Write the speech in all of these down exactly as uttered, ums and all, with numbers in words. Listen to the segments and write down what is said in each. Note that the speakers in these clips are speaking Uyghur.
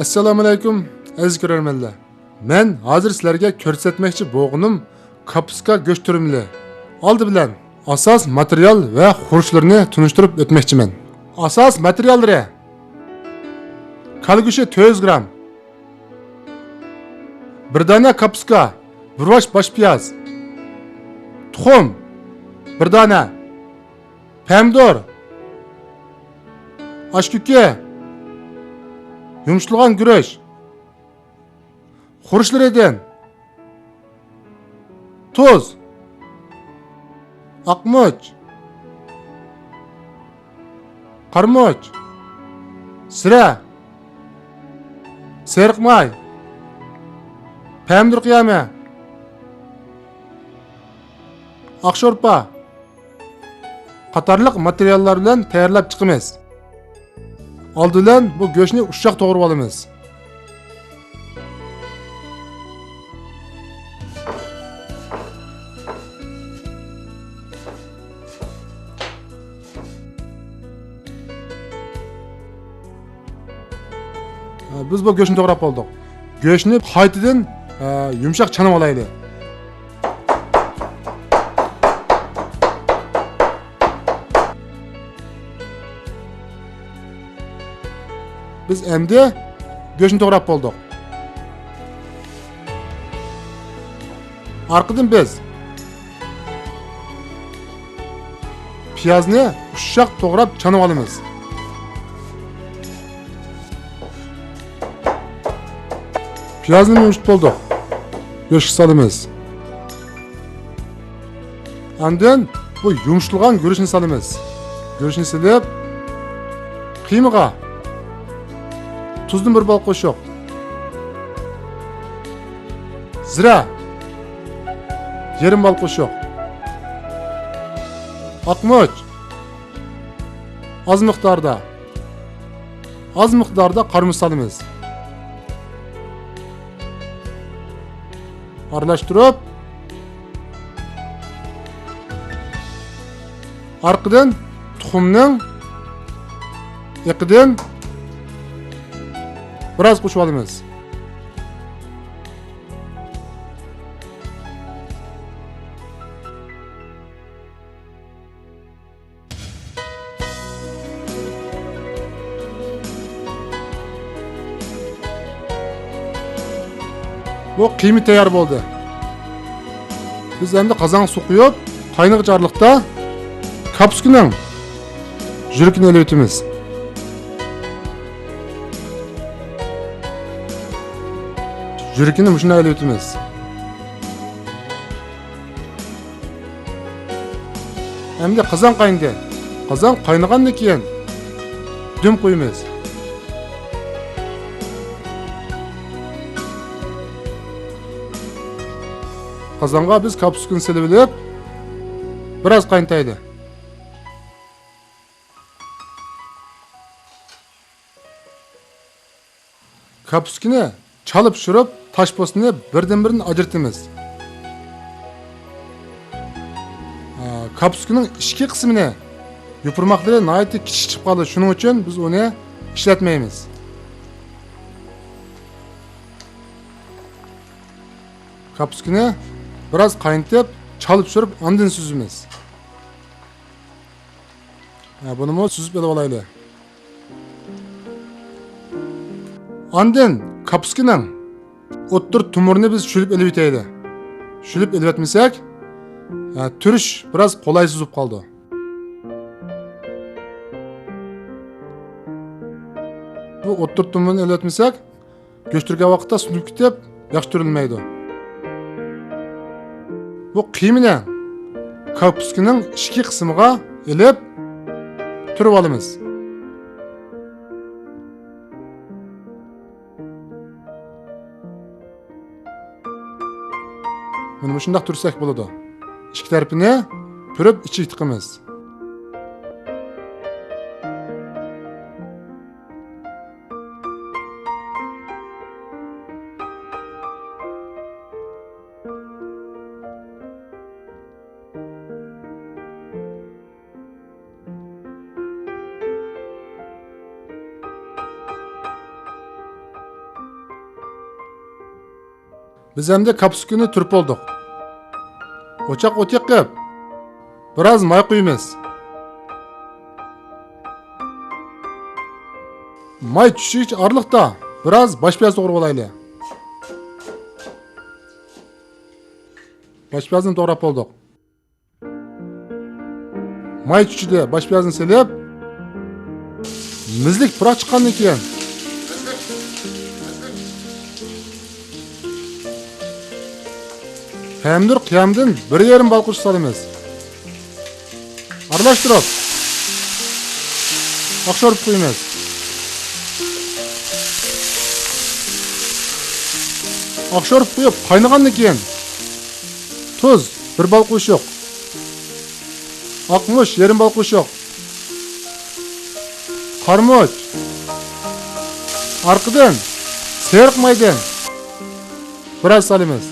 ئەسسالامۇئەلەيكۇم، ئەزىز كۆرەرمەنلەر. مەن ھازىر سىلەرگە كۆرسەتمەكچى بولغىنىم كاپۇسكا گۆش تۈرۈملىرى. ئالدى بىلەن ئاساس ماتېرىيال ۋە خۇرۇچلىرىنى تونۇشتۇرۇپ ئۆتمەكچىمەن. ئاساس ماتېرىياللىرى: كالا گۆشى تۆت يۈز گرام، بىر دانە كاپۇسكا، بىر ۋاش باش پىياز، تۇخۇم، بىر دانە، پەمىدۇر، ئاش كۆكى، يۇمشىتىلغان گۈرۈچ، خۇرۇچلىرىدىن تۇز، ئاقمۇچ، قارىمۇچ، زىرە، سېرىق ماي، پەمىدۇر قىيامى، ئاق شورپا قاتارلىق ماتېرىياللار بىلەن تەييارلاپ چىقىمىز. ئالدى بىلەن بۇ گۆشنى ئۇششاق توغراپ ئالىمىز. بىز بۇ گۆشنى توغراپ بولدۇق. گۆشنى قايتىدىن، ئە، يۇمشاق چانىۋالايلى. بىز ئەمدى گۆشنى توغراپ بولدۇق. ئارقىدىن بىز پىيازنى ئۇششاق توغراپ چانىۋالىمىز. پىيازنى يۇمشىتىپ بولدۇق. گۆشكە سالىمىز. ئاندىن بۇ يۇمشىتىلغان گۈرۈچنى سالىمىز. گۈرۈچنى سېلىپ، قىيمىغا تۇزدىن بىر بال قوشۇق، زىرە يېرىم بال قوشۇق، ئاقمۇچ ئاز مىقداردا، ئاز مىقداردا قارىمۇچ سالىمىز. ئارىلاشتۇرۇپ، ئارقىدىن تۇخۇمنىڭ ئېقىدىن بىراز قوشۇۋالىمىز. بۇ قىيما تەييار بولدى. بىز ئەمدى قازانغا سۇ قۇيۇپ، قاينىغۇچ ئارىلىقتا كاپۇسكىنىڭ يۈرىكىنى ئېلىۋېتىمىز. يۈرىكىنى مۇشۇنداق ئېلىۋېتىمىز. ئەمدى قازان قاينىدى. قازان قاينىغاندىن كېيىن دۈم قۇيىمىز. قازانغا بىز كاپۇسكىنى سېلىۋېلىپ، بىراز قاينىتايلى. كاپۇسكىنى چالا پىشۇرۇپ، تاش پوستىنى بىردىن-بىرىدىن ئاجرىتىمىز. ئا، كاپۇسكىنىڭ ئىچكى قىسمىنى، يوپۇرماقلىرى ناھايىتى كىچىك چىقىپ قالىدۇ، شۇنىڭ ئۈچۈن بىز ئۇنى ئىشلەتمەيمىز. كاپۇسكىنى بىراز قاينىتىپ، چالا پىشۇرۇپ، ئاندىن سۈزىمىز. ھە، بۇنىمۇ سۈزۈپ ئېلىۋالايلى. ئاندىن كاپۇسكىنىڭ ئوتتۇرا تومۇرىنى بىز شۈلۈپ ئېلىۋېتەيلى. شۈلۈپ ئېلىۋەتمىسەك، ھە، تۈرۈش بىراز قولايسىز بولۇپ قالىدۇ. بۇ ئوتتۇرا تومۇرىنى ئېلىۋەتمىسەك، گۆش تۈرگەن ۋاقىتتا سۇنۇپ كېتىپ، ياخشى تۈرۈلمەيدۇ. بۇ قىيمىنى كاپۇسكىنىڭ ئىچكى قىسمىغا ئېلىپ تۈرۈۋالىمىز. مانا مۇشۇنداق تۈرسەك بولىدۇ. ئىككى تەرىپىنى پۈرۈپ ئىچىگە تىقىمىز. بىز ئەمدى كاپۇسكىنى تۈرۈپ بولدۇق. ئوچاق ئوت يېقىپ، بىراز ماي قۇيىمىز. ماي چۈشكىچە ئارىلىقتا بىراز باش پىياز توغرىۋالايلى. باش پىيازنى توغراپ بولدۇق. ماي چۈشىدە باش پىيازنى سېلىپ، مىزلىك پۇراق چىققاندىن كېيىن، پەمىدۇر قىيامدىن بىر يېرىم بالقۇشۇق سالىمىز. ئارىلاشتۇرۇپ، ئاق شورپا قۇيىمىز. ئاق شورپا قۇيۇپ قاينىغاندىن كېيىن، تۇز، بىر بال قوشۇق. ئاقمۇچ، يېرىم بال قوشۇق. قارىمۇچ. ئارقىدىن سېرىق مايدىن بىراز سالىمىز.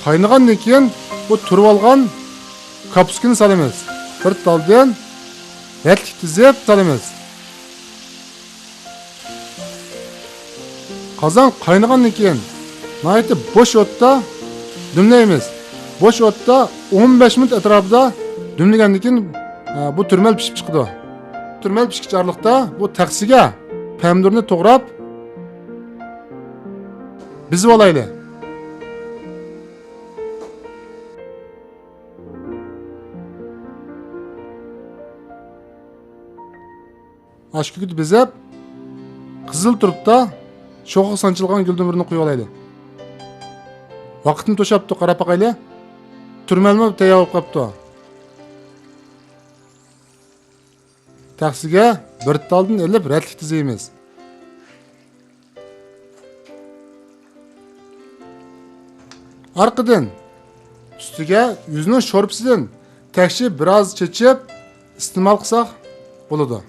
قاينىغاندىن كېيىن بۇ تۈرۈۋالغان كاپۇسكىنى سالىمىز. بىر تالدىن رەتلىك تىزىپ سالىمىز. قازان قاينىغاندىن كېيىن ناھايىتى بوش ئوتتا دۈملەيمىز. بوش ئوتتا ئون بەش مىنۇت ئەتراپىدا دۈملىگەندىن كېيىن، ئە، بۇ تۈرمەل پىشىپ چىقىدۇ. تۈرمەل پىشكىچە ئارىلىقتا بۇ تەخسىگە پەمىدۇرنى توغراپ بېزىۋالايلى. ئاشكۆكۈت بېزەپ، قىزىل تۇرۇپتا شوخلۇق سانچىلغان گۈلدىن بىرنى قويۇۋالايلى. ۋاقىتمۇ توشاپتۇ، قاراپ باقايلى. تۈرمەلمۇ تەييار بولۇپ قاپتۇ. تەخسىگە بىر تالدىن ئېلىپ رەتلىك تىزىمىز. ئارقىدىن ئۈستىگە يۈزنىڭ شورپىسىدىن تەكشى بىراز چېچىپ ئىستېمال قىلساق بولىدۇ.